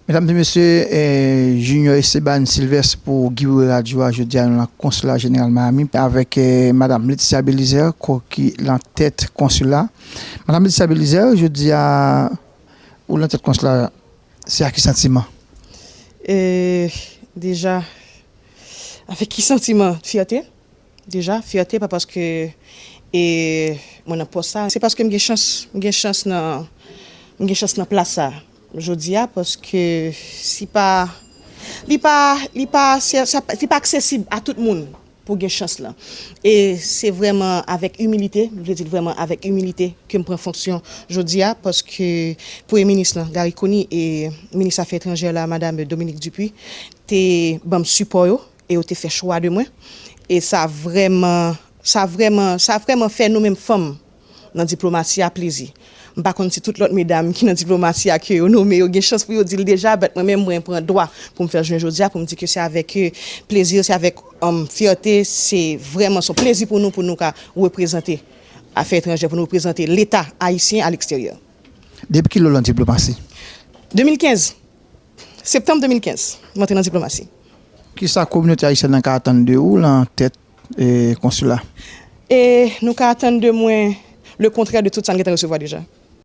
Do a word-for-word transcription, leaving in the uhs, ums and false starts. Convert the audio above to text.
Medam e mesye, eh, Junior Esteban Sylvestre pou Guy Wewe Radio a, jodi a nou nan konsila jeneral Miami avèk eh, Madam Leticia Belizaire, ko- ki lan tèt konsila. Madam Leticia Belizaire, jodi a ou lan tèt konsila, se ak ki santiman? E, deja, avèk ki santiman? Fyète. Deja, fyète pa paske e, mwen nan pòs sa. Se paske m gen chans, m gen chans nan, m gen chans nan plas sa. Jodi a, paske si pa, li pa, li pa, se, sa, li pa aksesib a tout moun pou gen chans lan. E se vrèman avèk imilite, m vle di l vrèman avèk imilite ke m pran fonksyon jodi a, paske Premye Minis lan, Garry Conille, e Minis Afè Etranjè la, Madam Dominique Dupuy, te ban m sipò yo, e yo te fè chwa de mwen. E sa vrèman, sa vrèman, sa vrèman fè nou menm fanm nan diplomasi a plezi. M pa konn si tout lòt medam ki nan diplomasi a ke yo nome yo gen chans pou yo di l deja, but mwen menm mwen pran dwa pou m fè l jounen jodi a pou m di ke se avèk eh, plezi, se avèk um, fyète, se vrèman se yon plezi pou nou, pou nou ka reprezante afè etranjè, pou nou reprezante Leta ayisyen a leksteryè. Depi kilè w lan diplomasi? De mil kenz, septanm de mil kenz, m antre nan diplomasi. Kisa kominote ayisyèn nan ka atann de ou lan tèt eh, konsila? E nou ka atann de mwen le kontrè de tout sa n gentan resevwa deja.